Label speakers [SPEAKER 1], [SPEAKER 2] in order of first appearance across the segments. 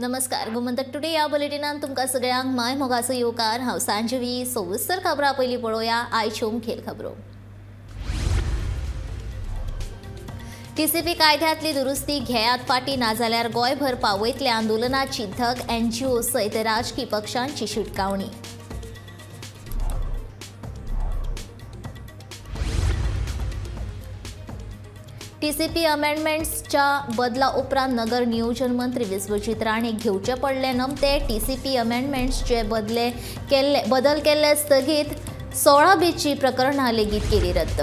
[SPEAKER 1] नमस्कार, गोमंतक टुडे या बुलेटिनान तुमकां सगळ्यांक my मोगाचो येवकार। हांव सांजवी। सविस्तर खबरां पयलीं पळोवया आयच्यो मुखेल खबरो। टीसीपी कायद्यांतली दुरुस्ती घेयात फाटीं, नाजाल्यार गोंयभर पावयतले आंदोलनाची धग, एनजीओ सयत राजकी पक्षांची शिटकावणी। टीसीपी अमेंडमेंट्सच्या बदला उपरांत नगर नियोजन मंत्री विश्वजीत राणे घेवचे पडले नमते। टीसीपी अमेंडमेंट्सचे बदल केल्ले स्थगीत, 16 बीची प्रकरणां लेगीत केली रद्द।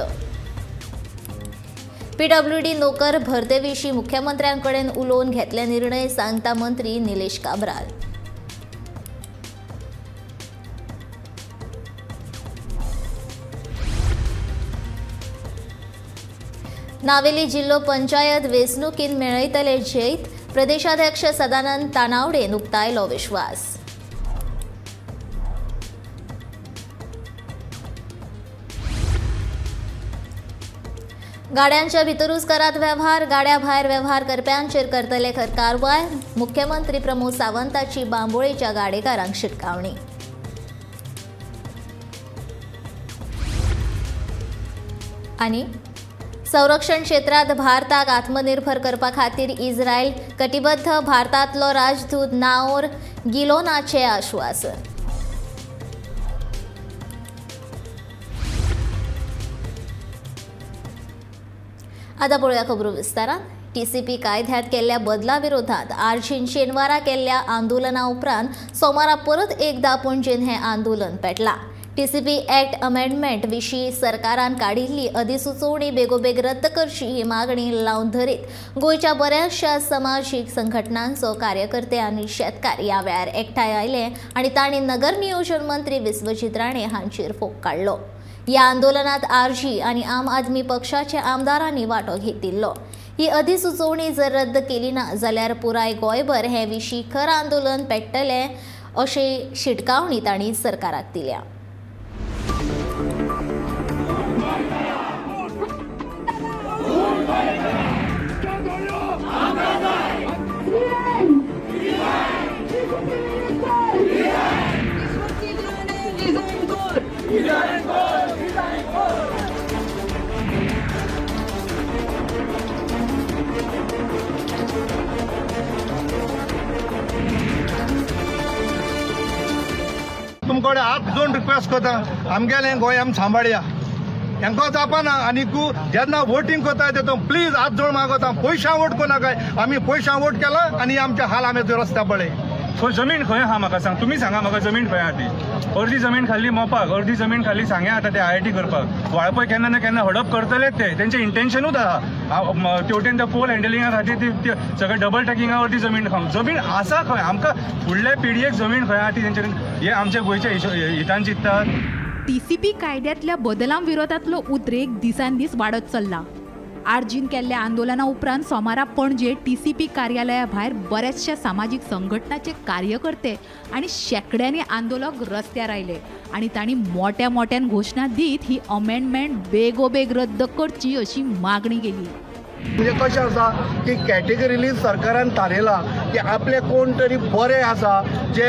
[SPEAKER 1] पीडब्ल्यूडी नोकर भरते विशीं मुख्यमंत्र्यांकडेन उलोवन घेतले निर्णय, सांगता मंत्री निलेश काब्राल। नावेली जिल्हो पंचायत वेंचणुकीत मेळयतले जैत, प्रदेशाध्यक्ष सदानंद तानावडेन उक्तायलो विश्वास। गाड्यांच्या भितरूच करात वेव्हार, गाड्या भायर वेव्हार करप्यांचेर करतले खर कारवाय, मुख्यमंत्री प्रमोद सावंताची बांबोळेच्या गाडेकारांक शिटकावणी। आनी संरक्षण क्षेत्रात भारताक आत्मनिर्भर करपा खातीर इस्रायल कटिबद्ध, भारतांतलो राजदूत नाओर गिलोनाचे आश्वासन। आतां पळोवया खबरो विस्तारान। टीसीपी कायद्यांत केल्ल्या बदला विरोधात आरजीन शेनवारा केल्ल्या आंदोलना उपरांत सोमारा परत एकदा पणजेन हें आंदोलन पेटलां। टीसीपी ऍक्ट अमेंडमेंट विशीं सरकारान काडिल्ली अधिसुचोवणी बेगोबेग रद्द करची ही मागणी लावन धरीत गोंयच्या बऱ्याचशा समाजीक संघटनांचो कार्यकर्ते आनी शेतकार ह्या वेळार एकठांय आयले आनी तांणी नगर नियोजन मंत्री विश्वजीत राणे हांचेर फोग काडलो। ह्या आंदोलनात आरजी आनी आम आदमी पक्षाच्या आमदारांनी वांटो घेतिल्लो। ही अधिसुचोवणी जर रद्द केली ना जाल्यार पुराय गोंयभर हे विशीं खर आंदोलन पेट्टलें अशी शिटकावणी तांणी सरकाराक दिल्या।
[SPEAKER 2] तुमकडे हात जोडून रिक्वेस्ट करता, आमगेलें गोंय आमी सांबाळया, हेंकां जापना आनी जेन्ना वोटींग करता तेतून प्लीज हात जोड मागता, पयशां वोट करनाकाय, आमी पयशां वोट केला आनी आमच्या हाल आमी रस्त्या पळय।
[SPEAKER 3] सो जमीन खंय आहा म्हाका सांग, तुमी सांगा म्हाका जमीन खंय आहा ती। अर्दी जमीन खाल्ली मोपाक, अर्दी जमीन खाल्ली सांग्या आतां ते आयआयटी करपाक, वाळपय केन्ना ना केन्ना हडप करतलेच ते, तेंचें इंटेन्शनूच आहा। तेवटेन त्या पोल हँडलिंगा खातीर ती सगळे डबल ट्रॅकिंगा अर्दी जमीन खावंक, जमीन आसा खंय आमकां फुडल्या पिळगेक जमीन खंय आहा ती तेंच्यानी हे आमच्या गोंयच्या हितान चिंततात।
[SPEAKER 4] टीसीपी कायद्यांतल्या बदलां विरोधांतलो उद्रेक दिसान दीस वाडत चल्ला। आरजीन केल्ल्या आंदोलना उपरांत सोमारा पणजे टीसीपी कार्यालया भायर बऱ्याचशा सामाजीक संघटनाचे कार्यकर्ते आनी शेंकड्यांनी आंदोलक रस्त्यार आयले आनी तांणी मोठ्या मोठ्यान घोशणा दीत ही अमेंडमेंट बेगोबेग रद्द करची अशी मागणी केली।
[SPEAKER 2] म्हणजे कशें आसा की कॅटेगरीली सरकारान थारयलां की आपले कोण तरी बरे आसा जे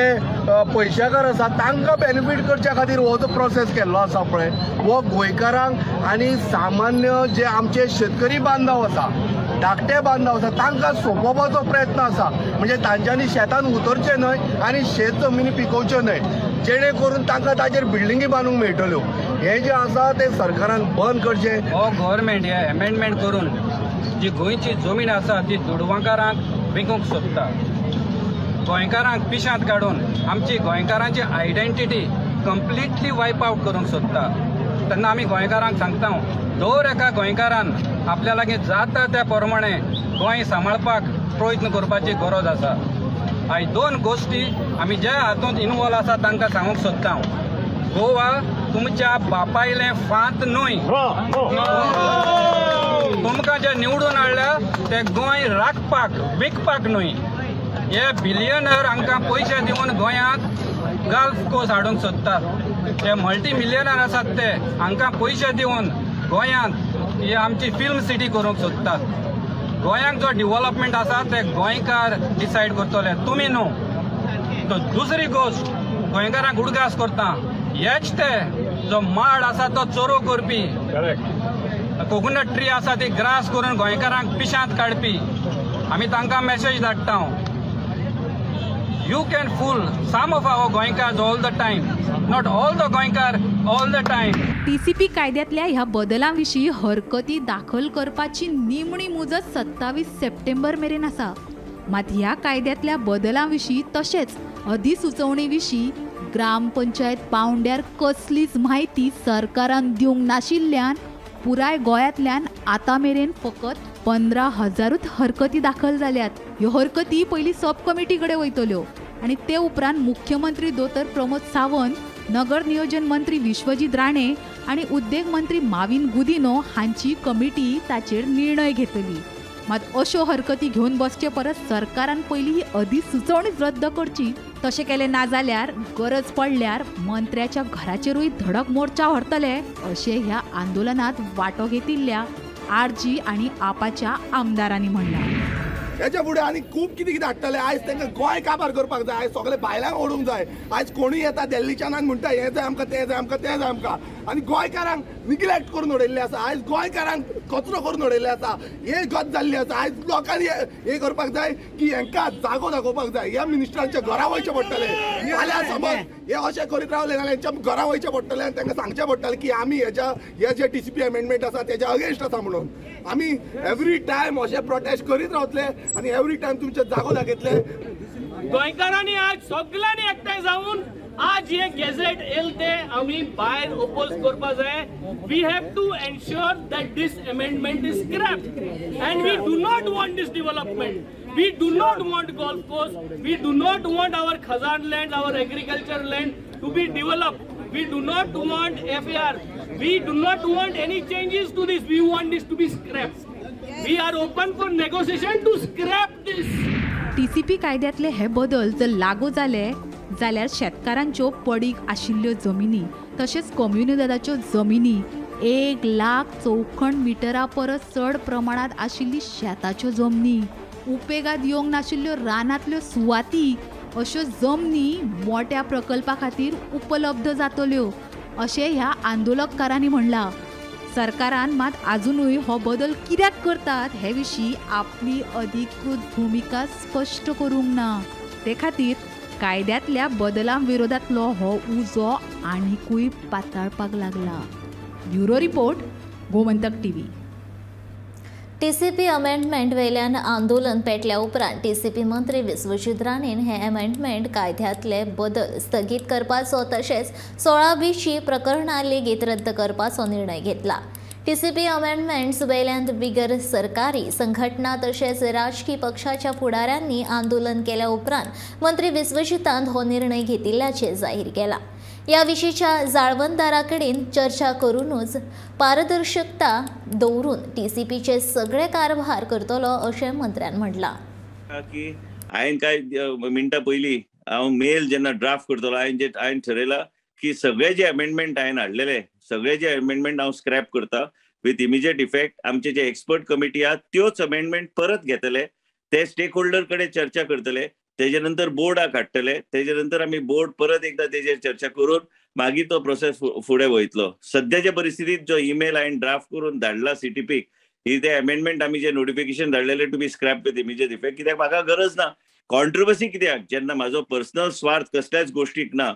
[SPEAKER 2] पयशेकार आसा तांकां बेनिफीट करच्या खातीर हो जो प्रोसेस केल्लो आसा पळय, हो गोंयकारांक आनी सामान्य जे आमचे शेतकरी बांधव आसा, धाकटे बांधव आसा तांकां सोंपोवपाचो प्रयत्न आसा। म्हणजे तांच्यांनी शेतान उतरचें न्हय आनी शेत जमिनी पिकोवच्यो न्हय, जेणे करून तांकां ताचेर बिल्डिंगी बांदूंक मेळटल्यो। हें जें आसा तें सरकारान बंद करचें।
[SPEAKER 5] हो गव्हर्मेंट हे अमेंडमेंट करून जी गोंयची जमीन आसा ती दुडवांकारांक विकूंक सोदता, गोंयकारांक पिशांत काडून आमची गोंयकारांची आयडेंटिटी कंप्लिटली वायप आवट करूंक सोदता। तेन्ना आमी गोंयकारांक सांगता, दर एका गोंयकारान आपल्या लागीं जाता त्या प्रमाणे गोंय सांबाळपाक प्रयत्न करपाची गरज आसा। आयज दोन गोश्टी आमी जे हातूंत इनवॉल्व आसा तांकां सांगूंक सोदता, गोवा तुमच्या बापायलें फांत न्हय, तुमकां जे निवडून हाडल्या ते गोंय राखपाक विकपाक न्हय। हे बिलियनर हांकां पयशे दिवन गोंयांत गल्फ कोस्ट हाडूंक सोदतात, ते मल्टी मिलियनर आसात ते हांकां पयशे दिवन गोंयांत ही आमची फिल्म सिटी करूंक सोदतात। गोंयांक जो डिवलपमेंट आसा ते गोंयकार डिसायड करतले, तुमी न्हू. तो दुसरी गोश्ट गोंयकारांक उडगास करता, हेच ते जो माड आसा तो चोरो करपी, कोकोनट ट्री आसा ती ग्रास करून गोंयकारांक पिशांत काडपी. आमी तांकां मॅसेज धाडटा, you can fool some of our Goenkars all the time, not all the Goenkar all the time.
[SPEAKER 4] TCP कायद्यांतल्या ह्या बदलां विशीं हरकती दाखल करपाची निमणी मुजत 27 सप्टेंबर मेरेन आसा. मात ह्या कायद्यांतल्या बदलां विशीं तशेंच अधिसुचोवणे विशीं ग्रामपंचायत पावंड्यार कसलीच म्हायती सरकारान दिवंक नाशिल्ल्यान पुराय गोंयांतल्यान आतां मेरेन फकत 15,000 हरकती दाखल जाल्यात. ह्यो हरकती पयलीं सब कमिटी कडेन वयतल्यो आनी ते उपरांत मुख्यमंत्री दोतोर प्रमोद सावंत, नगर नियोजन मंत्री विश्वजीत राणे आनी उद्देग मंत्री माविन गुदिनो हांची कमिटी ताचेर निर्णय घेतली. मात अश्यो हरकती घेवन बसचे परस सरकारान पयलीं ही अधिसुचोवणीच रद्द करची. तशें केलें ना जाल्यार गरज पडल्यार मंत्र्याच्या घराचेरूय धडक मोर्चा व्हरतले अशें ह्या आंदोलनात वांटो घेतिल्ल्या आरजी आनी आपाच्या आमदारांनी म्हणलां.
[SPEAKER 6] हेच्या फुडें आनी खूब कितें कितें हाडटले. आयज तांकां गोंय काबार करपाक जाय, आयज सगळे भायल्यांक ओडूंक जाय. आयज कोणूय येता दिल्लीच्यान आनी म्हणटा हें जाय आमकां, तें जाय आमकां, तें जाय आमकां, आनी गोंयकारांक निग्लेक्ट करून उडयल्लें आसा. आयज गोंयकारांक कचरो करून उडयल्लें आसा. हे गत जाल्ली आसा. आयज लोकांनी हें करपाक जाय की हेंकां जागो दाखोवपाक जाय. ह्या मिनिस्टरांच्या घरा वयचें पडटलें. जाल्यार समज हे अशें करीत रावले जाल्यार हेंच्या घरा वयचें पडटलें आनी तांकां सांगचें पडटलें की आमी हेज्या हे जे TCP amendment आसा तेज्या अगेन्स्ट आसा म्हणून. आमी एवरी टायम अशें प्रोटेस्ट करीत रावतले आनी एवरी टायम तुमचे जागो दाखयतले.
[SPEAKER 7] गोंयकारांनी आज सगळ्यांनी एकठांय जावन आज हे गॅझेट येयल ते आमी भायर ओपोज करपा जाय. We have to ensure that this amendment is scrapped and we do not want this development. We do not want golf course. We do not want our khazan land, our agriculture land to be developed. We do not want FAR. We do not want any changes to this. We want this to be scrapped. We are open for negotiation to scrap this.
[SPEAKER 4] TCP कायद्यांतले हे बदल जर लागू जाले जाल्यार शेतकारांच्यो पडीक आशिल्ल्यो जमिनी तशेंच कम्युनिदादाच्यो जमिनी 1 लाख चौखण मिटरा परस चड प्रमाणांत आशिल्ली शेताच्यो जमनी, उपेगांत येवंक नाशिल्ल्यो रानांतल्यो सुवाती अश्यो जमनी मोट्या प्रकल्पा खातीर उपलब्ध जातल्यो अशें ह्या आंदोलनकारांनी म्हणलां. सरकारान मात आजुनूय हो बदल कित्याक करतात हे विशीं आपली अधिकृत भुमिका स्पश्ट करूंक ना. ते खातीर कायद्यांतल्या बदलां विरोधांतलो हो उजो आनिकूय पातळपाक लागला. Bureau report, Gomantak TV.
[SPEAKER 1] TCP amendment वेल्यान आंदोलन पेटल्या उपरांत टीसीपी मंत्री विश्वजीत राणेन हे अमेंडमेंट कायद्यांतले बदल स्थगीत करपाचो तशेंच 16 बीची प्रकरणां लेगीत रद्द करपाचो निर्णय घेतला. टीसीपी अमेंडमेंट्स वेल्यान बिगर सरकारी संघटना तशेंच राजकी पक्षाच्या फुडाऱ्यांनी आंदोलन केल्या उपरांत मंत्री विश्वजीतान हो निर्णय घेतिल्ल्याचें जाहीर केला. ह्या विशींच्या जाळवणदारा कडेन चर्चा करूनच पारदर्शकता दवरून टीसीपीचे सगळे कारभार करतलो अशें मंत्र्यान म्हटलां.
[SPEAKER 8] की हांवें कांय मिनटां पयलीं हांव मेल जेन्ना ड्राफ्ट करतलो हांवें ठरयलां की सगळे जे अमेंडमेंट हांवें हाडलेले सगळे जे अमेंडमेंट हांव स्क्रॅप करता विथ इमिजिएट इफेक्ट. आमचे जे एक्सपर्ट कमिटी आहा त्योच अमेंडमेंट परत घेतले, ते स्टेक होल्डर कडेन चर्चा करतले, तेजे नंतर बोर्डाक हाडटले, तेजे नंतर आमी बोर्ड परत एकदा तेजेर चर्चा करून मागीर तो प्रोसेस फुडें वयतलो. सद्याच्या परिस्थितीत जो ईमेल हांवें ड्राफ्ट करून धाडला सीटीपीक ही ते अमेंडमेंट आमी जे notification धाडलेले to be scrap with immediate effect, कित्याक म्हाका गरज ना. कॉन्ट्रोवर्सी कित्याक जेन्ना म्हाजो पर्सनल स्वार्थ कसल्याच गोश्टीक ना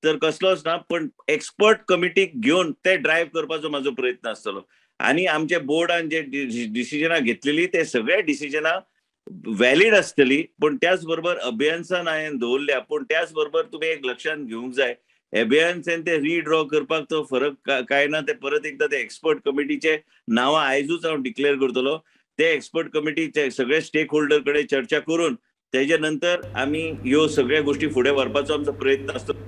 [SPEAKER 8] तर कसलोच ना, पण एक्सपर्ट कमिटीक घेवन ते ड्रायव्ह करपाचो म्हाजो प्रयत्न आसतलो. आनी आमच्या बोर्डान जे डिसिजनां घेतलेली ते सगळे डिसिजनां व्हॅलीड आसतली, पूण त्याच बरोबर अभियन्सान हांवें दवरल्या. पूण त्याच बरोबर तुमी एक लक्षांत घेवंक जाय, अभियन्सान ते रिड्रॉ करपाक तो फरक काय ना, ते परत एकदां ते एक्सपर्ट कमिटीचे नांवां आयजूच हांव डिक्लेअर करतलो. ते एक्सपर्ट कमिटीचे सगळे स्टेक होल्डर कडेन चर्चा करून तेजे नंतर आमी ह्यो सगळ्या गोष्टी फुडें व्हरपाचो आमचो प्रयत्न आसतलो.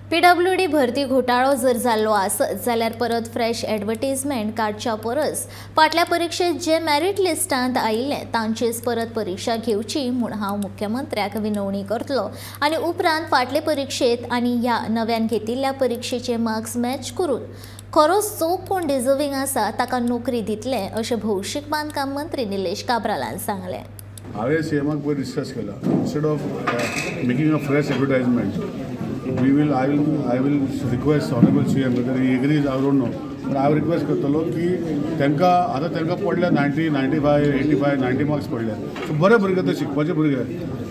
[SPEAKER 1] पीडब्ल्यूडी भरती घोटाळो जर जाल्लो आसत जाल्यार परत फ्रेश एडवर्टीजमेंट काडच्या परस फाटल्या परिक्षेत जे मेरीट लिस्टांत आयिल्ले तांचीच परत परिक्षा घेवची म्हूण हांव मुख्यमंत्र्याक विनवणी करतलो आनी उपरांत फाटले परिक्षेत आनी ह्या नव्यान घेतिल्ल्या परिक्षेचे मार्क्स मॅच करून खरोच जो कोण डिजर्विंग आसा ताका नोकरी दितले अशें भौशीक बांदकाम मंत्री निलेश काब्रालान सांगलें.
[SPEAKER 9] हांवें सीएमाक पयर डिस्कस केला, instead of making a fresh advertisement we will I will request honourable CM whether he agrees I don't know, पण हांव रिक्वेस्ट करतलो की तांकां आतां तांकां पडल्या 90, 95, 85, 90 मार्क्स पडल्या, सो बरे भुरगे ते शिकपाचे भुरगे,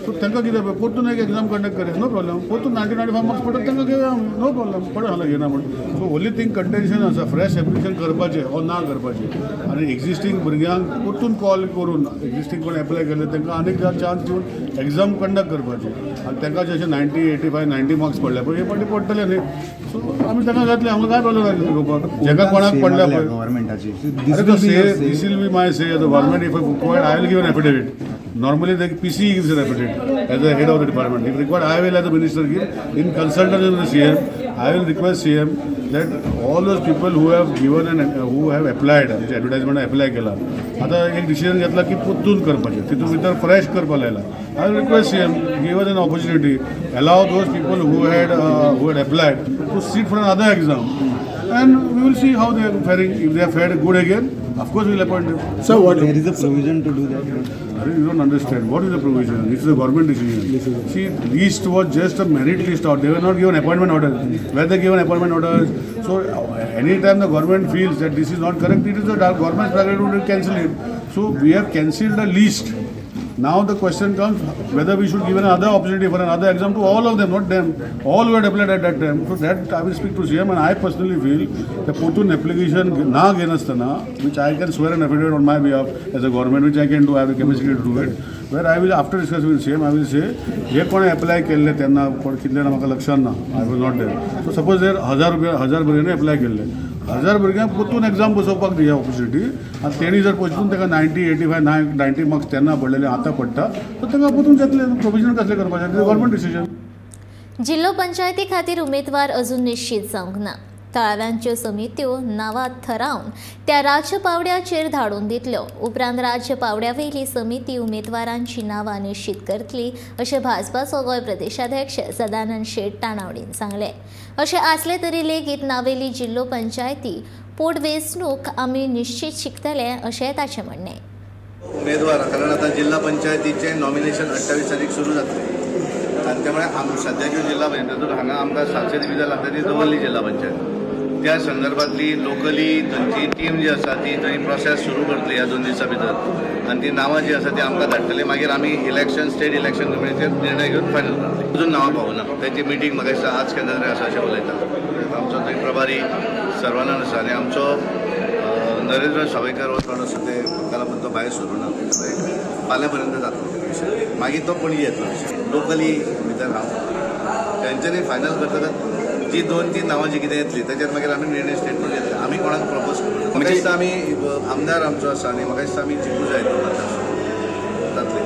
[SPEAKER 9] सो तांकां कितें परतून एक एग्जाम कंडक्ट करया, नो प्रॉब्लम. परतून 90, 95 मार्क्स पडटा तांकां घेवया, नो प्रॉब्लम, पडून हांगा घेना म्हण. सो ओन्ली थिंग कंटेन्शन आसा फ्रेश एप्लिकेशन करपाचें ओ ना करपाचें, आनी एग्जिस्टींग भुरग्यांक परतून कॉल करून एग्जिस्टींग कोण एप्लाय केल्ले तांकां आनीक चान्स दिवन एग्जाम कंडक्ट करपाची, आनी तांकां जशें 90, 85, 90 मार्क्स पडले पळय हे फावटी पडटले न्ही, सो आमी तांकां घातले, आमकां काय प्रॉब्लम जातले घेवपाक जेका कोणाक पडल्या पळय
[SPEAKER 10] गव्हर्मेंटाची.
[SPEAKER 9] This will be my say as a government, if required I will give an affidavit. Normally the PC gives an affidavit as a head of the department. If required, I will as a minister give. In consultation with the CM, I will request CM that all those people who have given and who have applied, advertisement apply केला, आता एक decision घेतला की परतून करपाचें, तितून भितर fresh करपा लायला. I will request CM give us an opportunity, allow those people who had applied to sit for another exam, and we will see how they are faring. If they are fared good again, of course we will appoint them.
[SPEAKER 10] So what, there is a provision to do that?
[SPEAKER 9] You don't understand. What is the provision? It's a government decision. See, list was just a merit list out. They were not given appointment orders. Were they given appointment orders? So any time the government feels that this is not correct, it is the government's prerogative to cancel it. So we have cancelled the list. Now the question comes whether we should give another opportunity for another exam to all of them, not them, all who had applied at that time. So that I will speak to CM, and I personally feel the Potun application na घेनासतना, which I can swear an affidavit on my behalf as a government, which I can do, I have the capacity to do it, where I will, after discussing with CM, I will say, हे कोणे apply केल्ले तेन्ना कोण कितले जाणां म्हाका लक्षात ना, I was not there. So suppose there 1000 भुरग्यांनी apply केल्ले, 1000 भुरग्यांक परतून एग्जाम बसोवपाक दिया ऑपॉर्च्युनिटी, आनी तेणी जर परतून ताका 90, 85, 90 मार्क्स तेन्ना पडलेले आतां पडटा, तर तांकां परतून घेतले. प्रोविजन कसलें करपाचें, गव्हर्मेंट डिसिजन.
[SPEAKER 1] जिल्लो पंचायती खातीर उमेदवार अजून निश्चित जावंक ना. थळाव्यांच्यो समित्यो नांवां थारावन त्या राज्य पावड्याचेर धाडून दितल्यो. उपरांत राज्य पावड्यावेली समिती उमेदवारांची नांवां निश्चित करतली अशें भाजपाचो गोंय प्रदेशाध्यक्ष सदानंद शेट तानावडीन सांगलें. अशें आसलें तरी लेगीत नावेली जिल्लो पंचायती पोटवेंचणूक आमी निश्चित शिकतले अशें ताचें म्हणणें.
[SPEAKER 11] उमेदवार, कारण आतां जिल्हा पंचायतीचें नॉमिनेशन 28 तारीख सुरू जातलें आनी त्यामुळे सद्याच्यो जिल्हा पंचायत तातूंत हांगा आमकां 700 डिविजन लागता ती दवर्ली जिल्हा पंचायत, त्या संदर्भातली लोकली थंयची टीम जी आसा ती थंय प्रोसेस सुरू करतली ह्या 2 दिसां भितर, आनी ती नांवां जी आसा ती आमकां धाडटली. मागीर आमी इलेक्शन स्टेट इलेक्शन कमिटीचेर निर्णय घेवन फायनल करतली. अजून नांवां पावना, तांची मिटींग म्हाका दिसता आज केन्ना तरी आसा अशें उलयता. आमचो थंय प्रभारी सर्वानंद आसा आनी आमचो नरेंद्र सावयकर हो कोण आसा ते ताका लागून तो भायर सरूं ना, फाल्यां पर्यंत जातलो विशय, मागीर तो पणजी येतलो विशय. लोकली भितर हांव तेंच्यांनी फायनल करतकच जी 2-3 नांवां जी कितें येतली ताचेर मागीर आमी निर्णय स्टेटमेंट घेतले. आमी कोणाक प्रपोज करूं म्हाका दिसता आमी आमदार आमचो आसा आनी म्हाका दिसता आमी जिखूं जाय जातले.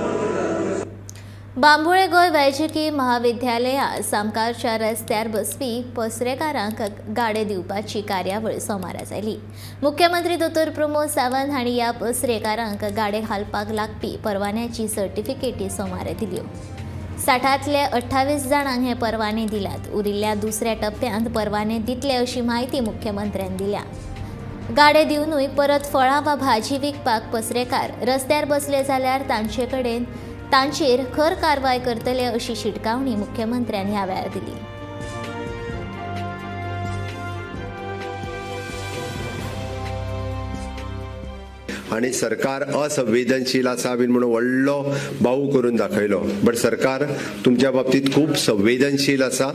[SPEAKER 1] बांबोळे गोंय वैजकी महाविद्यालया सामकारच्या रस्त्यार बसपी पसरेकारांक गाडे दिवपाची कार्यावळ सोमारा जाली. मुख्यमंत्री दोतोर प्रमोद सावंत हांणी ह्या पसरेकारांक गाडे घालपाक लागपी परवान्याची सर्टिफिकेटी सोमारा दिल्यो. 60तले 28 जाणांक हे परवाने दिल्यात. उरिल्ल्या दुसऱ्या टप्प्यांत परवाने दितले अशी म्हायती मुख्यमंत्र्यान दिल्या. गाडे दिवनूय परत फळां वा भाजी विकपाक पसरेकार रस्त्यार बसले जाल्यार तांचे कडेन तांचेर खर कारवाय करतले अशी शिटकावणी मुख्यमंत्र्यान ह्या वेळार दिली.
[SPEAKER 12] आनी सरकार असंवेदनशील आसा बीन म्हणून व्हडलो बाऊ करून दाखयलो, बट सरकार तुमच्या बाबतीत खूब संवेदनशील आसा.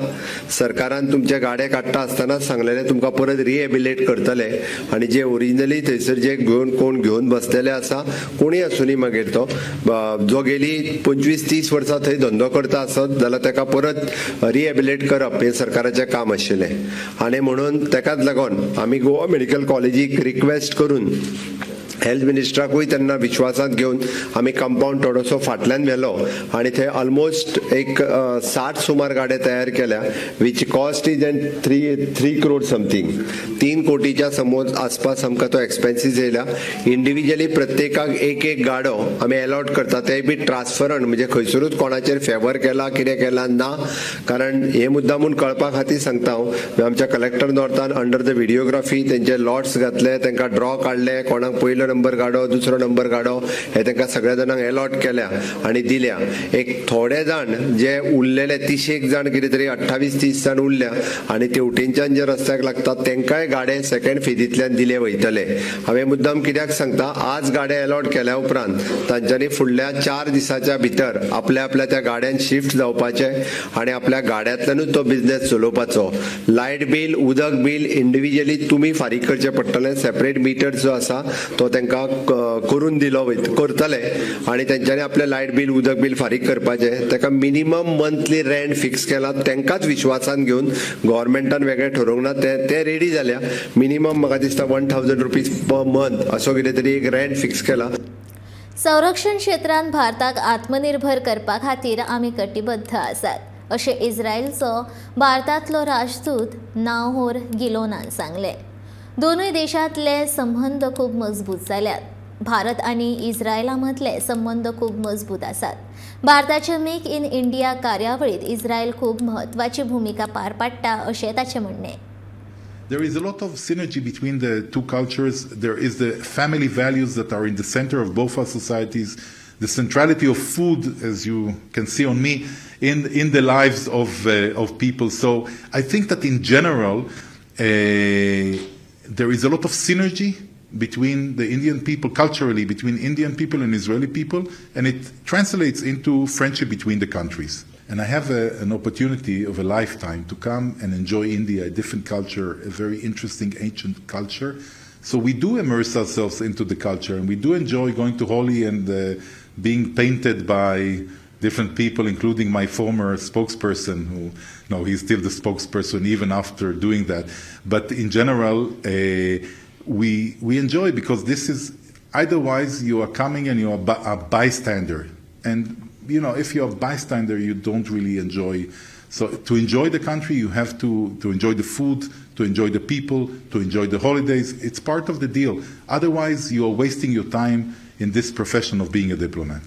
[SPEAKER 12] सरकारान तुमचे गाडे काडटा आसतनाच सांगलेलें तुमकां परत रिहेबिलेट करतले आनी जे ओरिजिनली थंयसर जे घेवन कोण घेवन बसलेले आसा कोणूय आसुनी मागीर तो जो गेली 25-30 वर्सां थंय धंदो करता आसत जाल्यार ताका परत रिहेबिलेट करप हें सरकाराचें काम आशिल्लें. आनी म्हणून ताकाच लागून आमी गोवा मेडिकल कॉलेजीक रिक्वेस्ट करून हेल्थ मिनिस्टराकूय तेन्ना विश्वासांत घेवन आमी कंपावंड थोडोसो फाटल्यान व्हेलो आनी थंय ऑलमोस्ट एक 60 सुमार गाडे तयार केल्या, which cost is and 3 crore something, 3 कोटीच्या समोर आसपास आमकां तो एक्सपेन्सीस येयला. इंडिविज्युअली प्रत्येकाक एक एक गाडो आमी अलॉट करता, ते बी ट्रान्सफरंट, म्हणजे खंयसरूच कोणाचेर फेवर केला कितें केला ना. कारण हे मुद्दा म्हूण कळपा खातीर सांगता हांव, आमच्या कलेक्टर नॉर्थान अंडर the videography तेंचे लॉट्स घातले, तांकां ड्रॉ काडले, कोणाक पयलो नंबर गाडो दुसरो नंबर गाडो हे तांकां सगळ्या जाणांक अलॉट केल्या आनी दिल्या. एक थोडे जाण जे उरलेले 30 जाण कितें तरी 28-30 जाण उरल्या आनी तेवटेनच्यान जे रस्त्याक लागतात तांकांय गाडे सेकंड फेजींतल्यान दिले वयतले. हांवें मुद्दाम कित्याक सांगता, आज गाडे अलॉट केल्या उपरांत तांच्यांनी फुडल्या 4 दिसाच्या भितर आपल्या आपल्या त्या गाड्यान शिफ्ट जावपाचें आनी आपल्या गाड्यांतल्यानूच तो बिजनेस चलोवपाचो. लायट बील, उदक बील इंडिविज्युअली तुमी फारीक करचें पडटलें. सेपरेट मिटर जो आसा तो तांकां करून दिलो करतले आनी तेंच्यांनी आपलें लायट बील, उदक बील फारीक करपाचें. ताका मिनिमम मंथली रेंट फिक्स केला, तांकांच विश्वासान घेवन गव्हर्मेंटान वेगळें ठरोवंक ना, ते रेडी जाल्या. मिनिमम म्हाका दिसता 1000 रुपीज पर मंथ असो कितें तरी एक रेंट फिक्स केला.
[SPEAKER 1] संरक्षण क्षेत्रांत भारताक आत्मनिर्भर करपा खातीर आमी कटिबद्ध आसात अशें इस्रायलचो भारतांतलो राजदूत नाहोर गिलोनान सांगलें. दोनूय देशांतले संबंद खूब मजबूत जाल्यात. भारत आनी इस्रायला मदले संबंद खूब मजबूत आसात. भारताचे मेक इन इंडिया कार्यावळींत इस्रायल खूब म्हत्वाची भुमिका पार पाडटा अशें ताचें म्हणणें.
[SPEAKER 13] There is a lot of synergy between the two cultures. There is the family values that are in the center of both our societies, the centrality of food, as you can see on me, in the lives of people. So I think that in general, there is a lot of synergy between the Indian people, culturally, between Indian people and Israeli people, and it translates into friendship between the countries. And I have an opportunity of a lifetime to come and enjoy India, a different culture, a very interesting ancient culture. So we do immerse ourselves into the culture, and we do enjoy going to Holi and being painted by different people, including my former spokesperson, who, no, he's still the spokesperson even after doing that. But in general, we enjoy, because this is, otherwise you are coming and you are a bystander. And you know, if you're a bystander, you don't really enjoy. So to enjoy the country, you have to enjoy the food, to enjoy the people, to enjoy the holidays. It's part of the deal. Otherwise, you are wasting your time in this profession of being a diplomat.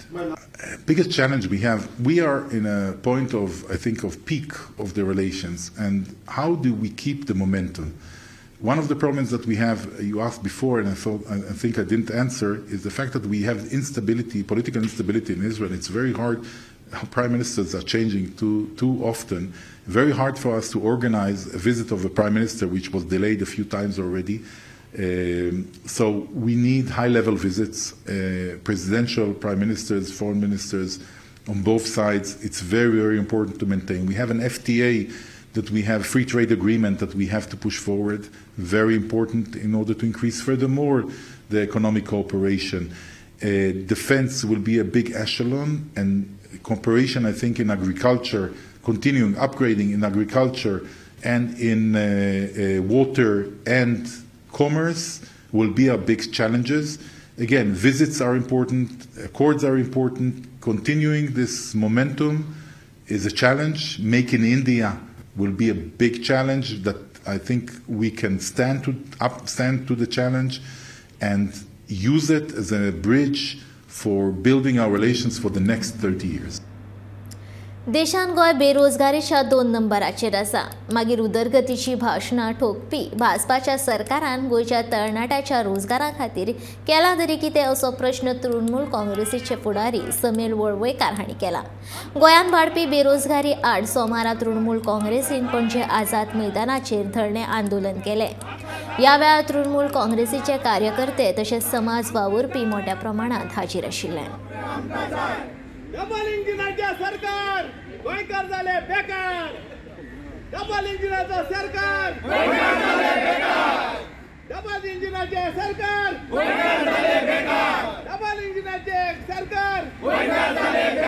[SPEAKER 13] Biggest challenge we have, we are in a point of, I think, of peak of the relations. And how do we keep the momentum? One of the problems that we have, you asked before, and I think I didn't answer, is the fact that we have instability, political instability in Israel. It's very hard. Prime ministers are changing too often. Very hard for us to organize a visit of a prime minister, which was delayed a few times already. So we need high-level visits, presidential, prime ministers, foreign ministers on both sides. It's very, very important to maintain. We have an FTA that we have, free trade agreement that we have to push forward, very important in order to increase furthermore the economic cooperation. Defense will be a big echelon, and cooperation, I think, in agriculture, continuing upgrading in agriculture and in water and commerce will be our big challenges. Again, visits are important, accords are important. Continuing this momentum is a challenge. Make in India will be a big challenge that I think we can stand to the challenge and use it as a bridge for building our relations for the next 30 years.
[SPEAKER 1] देशान गोंय बेरोजगारीच्या 2 नंबराचेर आसा. मागीर उदरगतीची भाशणां ठोकपी भाजपाच्या सरकारान गोंयच्या तरणाट्याच्या रोजगारा खातीर केला तरी कितें असो प्रश्न तृणमूल काँग्रेसीचे फुडारी समीर वळवयकार हांणी केला. गोंयांत वाडपी बेरोजगारी आड सोमारा तृणमूल काँग्रेसीन पणजे आझाद मैदानाचेर धरणें आंदोलन केलें. ह्या वेळार तृणमूल काँग्रेसीचे कार्यकर्ते तशेंच समाज वावुरपी मोठ्या प्रमाणांत हाजीर आशिल्ले.
[SPEAKER 7] डबल इंजिनाचे सरकार गोंयकार जाले बेकार, डबल इंजिनाचो सरकार गोंयकार जाले बेकार, डबल इंजिनाचे सरकार गोंयकार जाले बेकार, डबल इंजिनाचे सरकार गोंयकार जाले बेकार.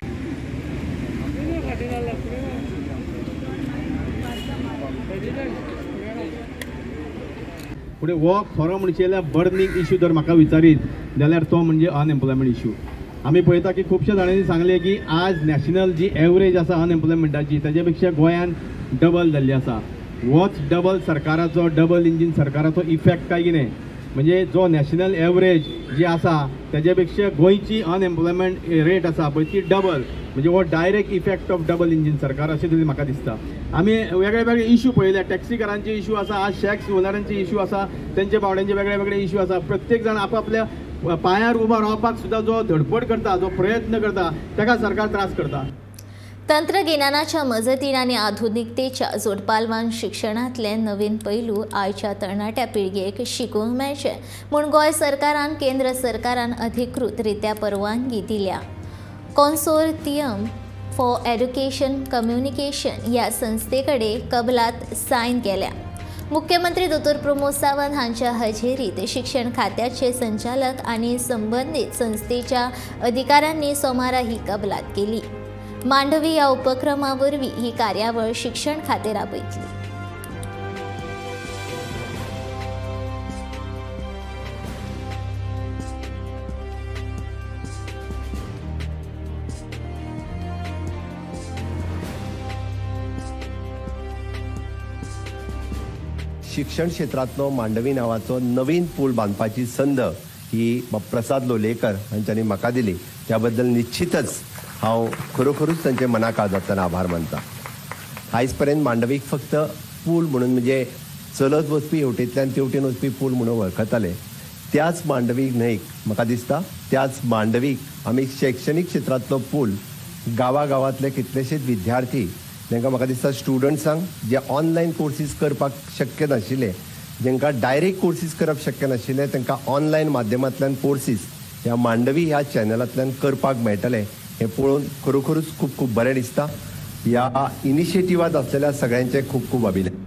[SPEAKER 10] पूण हो खरो म्हणचे जाल्यार बर्निंग इशू जर म्हाका विचारीत जाल्यार तो म्हणजे अनएम्प्लॉयमेंट इशू. आमी पळयता की खुबशे जाणांनी सांगलें की आज नॅशनल जी एवरेज आसा अनएम्प्लॉयमेंटाची ताजे पेक्षा गोंयान डबल जाल्ली आसा. होच डबल सरकाराचो, डबल इंजीन सरकाराचो इफेक्ट काय कितें, म्हणजे जो नॅशनल एवरेज जी आसा ताजे पेक्षा गोंयची अनएम्प्लॉयमेंट रेट आसा पळय ती डबल, म्हणजे हो direct effect of double engine सरकार अशें तरी म्हाका दिसता. आमी वेगळे वेगळे इशू पळयले, टॅक्सीकारांचे इशू आसा, आज शॅक्स ओनरांचे इशू आसा, तेंचे बावड्यांचे वेगळे वेगळे इशू आसा. प्रत्येक जाण आपापल्या पांयार उबो रावपाक सुद्दां जो धडपड करता, जो प्रयत्न करता ताका सरकार त्रास करता.
[SPEAKER 1] तंत्रगिन्यानाच्या मजतीन आनी आधुनिकतेच्या जोडपालवान शिक्षणांतले नवीन पैलू आयच्या तरणाट्या पिळगेक शिकूंक मेळचे म्हूण गोंय सरकारान केंद्र सरकारान अधिकृतरित्या परवानगी दिल्या. कॉन्सोर्टियम फॉर एड्युकेशन कम्युनिकेशन ह्या संस्थे कडेन कबलात सायन केल्या. मुख्यमंत्री दोतोर प्रमोद सावंत हांच्या हजेरीत शिक्षण खात्याचे संचालक आनी संबंदीत संस्थेच्या अधिकाऱ्यांनी सोमारा ही कबलात केली. मांडवी ह्या उपक्रमा वरवीं ही कार्यावळ शिक्षण खातें राबयतली.
[SPEAKER 12] शिक्षण क्षेत्रांतलो मांडवी नांवाचो नवीन पूल बांदपाची संद ही प्रसाद लोलयेकर हांच्यांनी म्हाका दिली, त्या बद्दल निश्चितच हांव खरोखरूच तांचे मना काळजांतल्यान आभार मानता. आयज पर्यंत मांडवीक फक्त पूल म्हणून, म्हणजे चलत वचपी हेवटेंतल्यान तेवटेन वचपी पूल म्हणून वळखताले, त्याच मांडवीक न्हंयक म्हाका दिसता त्याच मांडवीक आमी शैक्षणीक क्षेत्रांतलो पूल गांवागांवांतले कितलेशेच विद्यार्थी तांकां म्हाका दिसता स्टुडंट्सांक जे ऑनलायन कोर्सीस करपाक शक्य नाशिल्ले, जांकां डायरेक्ट कोर्सीस करप शक्य नाशिल्ले, तांकां ऑनलायन माध्यमांतल्यान कोर्सीस ह्या मांडवी ह्या चॅनलांतल्यान करपाक मेळटले हें पळोवन खरोखरूच खूब खूब बरें दिसता. ह्या इनिशिएटिवांत आसलेल्या सगळ्यांचें खूब खूब अभिनंदन.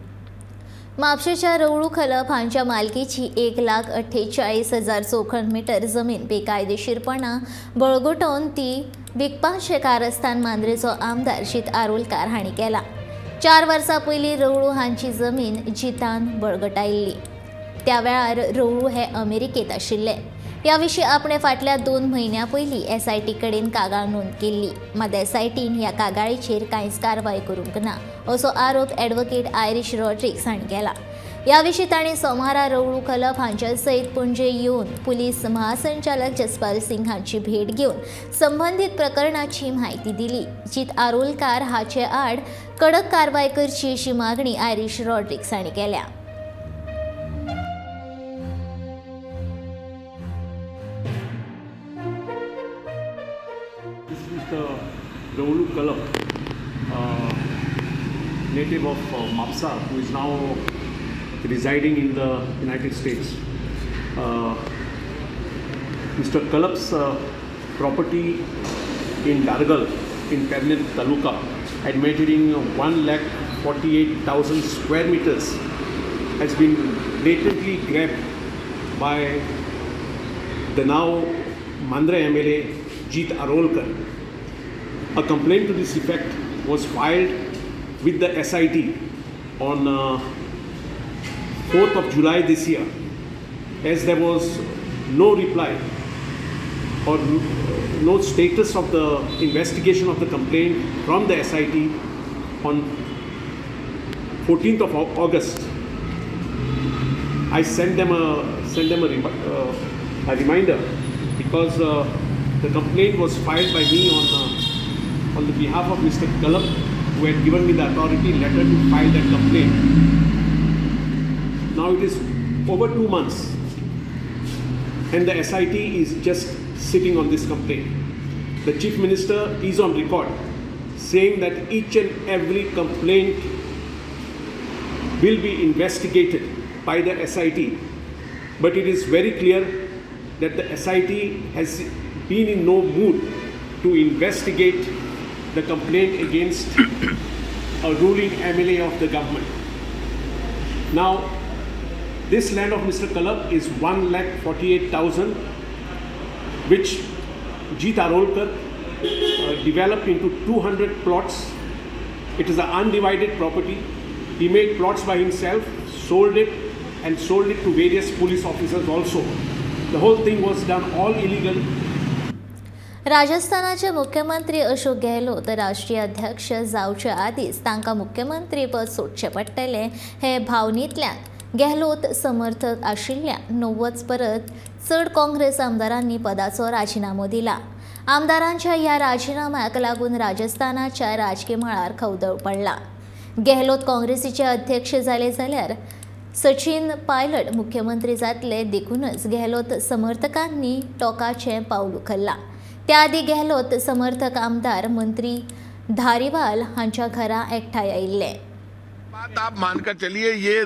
[SPEAKER 1] म्हापशेच्या रवळू खलप हांच्या मालकीची 1,48,000 चौखण मीटर जमीन बेकायदेशीरपणान बळगुटोवन ती विकपाचें कारस्थान मांद्रेचो आमदार जीत आरोलकार हांणी केला. 4 वर्सां पयलीं रवळू हांची जमीन जितान बळगटायिल्ली. त्या वेळार रवळू हे अमेरिकेंत आशिल्ले. ह्या विशीं आपणे फाटल्या 2 म्हयन्यां पयलीं एसआयटी कडेन कागाळ नोंद केल्ली. मात एसआयटीन ह्या कागाळीचेर कांयच कारवाय करूंक ना असो आरोप ॲडव्होकेट आयरीश रॉड्रिक्स हांणी केला. ह्या विशीं तांणी सोमारा रवळू खलप हांच्या सयत पणजे येवन पुलीस महासंचालक जसपाल सिंग हांची भेट घेवन संबंदीत प्रकरणाची म्हायती दिली. जीत आरोलकार हाचे आड कडक कारवाय करची अशी मागणी आयरीश रॉड्रिक्स हांणी केल्या.
[SPEAKER 14] Ravlu Kalap, native of Mapsa, who is now residing in the United States. Mr. Kalap's property in Dargal in Pernem Taluka, admitting 1,48,000 square meters, has been blatantly grabbed by the now Mandra MLA Jeet Arolkar. A complaint to this effect was filed with the SIT on 4th of July this year, as there was no reply or no status of the investigation of the complaint from the SIT on 14th of August. I sent them a reminder because the complaint was filed by me on the behalf of Mr. Kalap, who had given me the authority letter to file that complaint. Now it is over 2 months and the SIT is just sitting on this complaint. The Chief Minister is on record saying that each and every complaint will be investigated by the SIT. But it is very clear that the SIT has been in no mood to investigate the complaint against a ruling MLA of the government. Now, this land of Mr. Kalap is 1,48,000, which Jeet Arolkar developed into 200 plots. It is an undivided property. He made plots by himself, sold it and sold it to various police officers also. The whole thing was done all illegally.
[SPEAKER 1] राजस्थानाचे मुख्यमंत्री अशोक गेहलोत राष्ट्रीय अध्यक्ष जावचे आदींच तांकां मुख्यमंत्रीपद सोडचें पडटलें हे भावनेंतल्यान गेहलोत समर्थक आशिल्ल्या 90 परत चड काँग्रेस आमदारांनी पदाचो राजिनामो दिला. आमदारांच्या ह्या राजिनाम्याक लागून राजस्थानाच्या राजकी मळार खवदळ पडला. गेहलोत काँग्रेसीचे अध्यक्ष जाले जाल्यार सचिन पायलट मुख्यमंत्री जातले, देखूनच गेहलोत समर्थकांनी टोकाचें पावल उखल्लां. त्या आदी गेहलोत समर्थक आमदार मंत्री धारीवाल हांच्या घरा एकठांय आयिल्ले.
[SPEAKER 15] बात आप मानकर चलिए, ये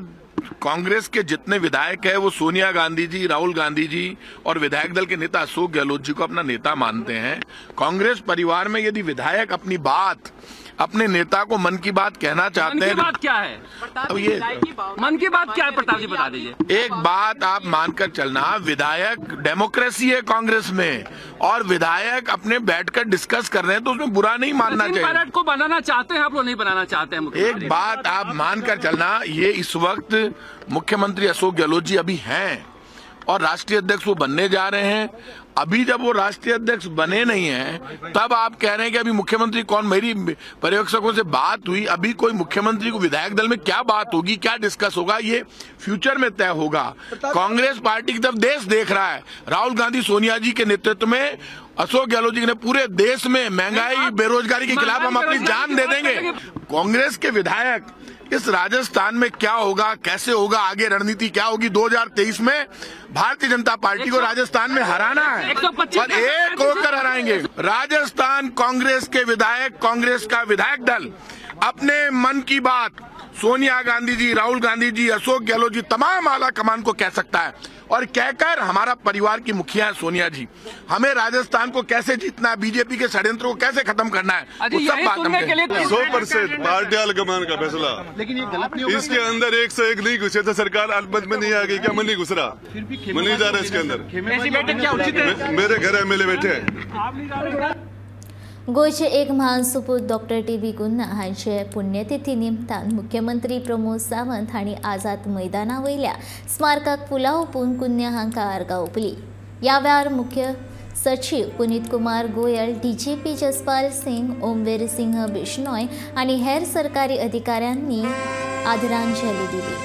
[SPEAKER 15] कांग्रेस के जितने विधायक है वो सोनिया गांधी जी, राहुल गांधी जी और विधायक दल के नेता अशोक गहलोत जी को अपना नेता मानते हैं। कांग्रेस परिवार में यदि विधायक अपनी बात अपने नेता को मन की बात कहना चाहते हैं, मन की
[SPEAKER 7] बात क्या है?
[SPEAKER 15] अब ये
[SPEAKER 7] मन की बात क्या है प्रताप जी, बता दीजिए।
[SPEAKER 15] एक बात आप मानकर चलना, विधायक डेमोक्रेसी है कांग्रेस में और विधायक अपने बैठकर डिस्कस कर रहे हैं तो उसमें बुरा नहीं मानना चाहिए।
[SPEAKER 7] पायलट को बनाना चाहते हैं आप लोग, नहीं बनाना चाहते हैं।
[SPEAKER 15] एक बात आप मानकर चलना, ये इस वक्त मुख्यमंत्री अशोक गहलोत जी अभी हैं और राष्ट्रीय अध्यक्ष वो बनने जा रहे हैं। अभी जब वो राष्ट्रीय अध्यक्ष बने नहीं हैं तब आप कह रहे हैं कि अभी मुख्यमंत्री कौन। मेरी पर्यवेक्षकों से बात हुई, अभी कोई मुख्यमंत्री को विधायक दल में क्या बात होगी, क्या डिस्कस होगा, ये फ्यूचर में तय होगा। कांग्रेस पार्टी की तरफ देश देख रहा है। राहुल गांधी, सोनिया जी के नेतृत्व में अशोक गहलोत जी ने पूरे देश में महंगाई, बेरोजगारी के खिलाफ हम अपनी जान दे देंगे। कांग्रेस के विधायक इस राजस्थान में क्या होगा, कैसे होगा, आगे रणनीति क्या होगी, 2023 में भारतीय जनता पार्टी को राजस्थान में हराना है और एक होकर हराएंगे। राजस्थान कांग्रेस के विधायक, कांग्रेस का विधायक दल अपने मन की बात सोनिया गांधी जी, राहुल गांधी जी, अशोक गहलोत जी, तमाम आला कमान को कह सकता है और कहकर हमारा परिवार की मुखिया है सोनिया जी, हमें राजस्थान को कैसे जीतना है, बीजेपी के षड्यंत्र को कैसे खत्म करना है, वो सब बात हम
[SPEAKER 16] 100% पार्टी आलाकमान का फैसला,
[SPEAKER 2] लेकिन ये गलत नहीं होगा।
[SPEAKER 16] इसके अंदर एक से एक नहीं घुसे तो सरकार अल्पमत में नहीं आ गई क्या? मन नहीं घुस रहा, मन नहीं जा रहा इसके अंदर। मेरे घर एमएलए बैठे हैं।
[SPEAKER 1] गोंयचे एक महान सुपूत डॉक्टर टी.बी. कुन्हा हांचे पुण्यतिथी निमतान मुख्यमंत्री प्रमोद सावंत हांणी आझाद मैदाना वयल्या स्मारकाक फुलां ओंपून कुन्हा हांकां आर्गां ओंपली. ह्या वेळार मुख्य सचीव पुनीत कुमार गोयल, डीजीपी जसपाल सिंग, ओमवीर सिंह बिश्नोय आनी हेर सरकारी अधिकाऱ्यांनी आदरांजली दिली.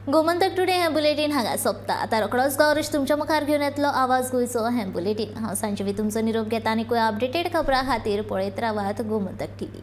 [SPEAKER 1] गोमंतक टुडे हें बुलेटीन हांगा सोंपता. आतां रोखडोच गौरीश तुमच्या मुखार घेवन येतलो आवाज गोंयचो हें बुलेटीन. हांव सांजवी तुमचो निरोप घेता आनी कोय अपडेटेड खबरां खातीर पळयत रावात गोमंतक टीव्ही.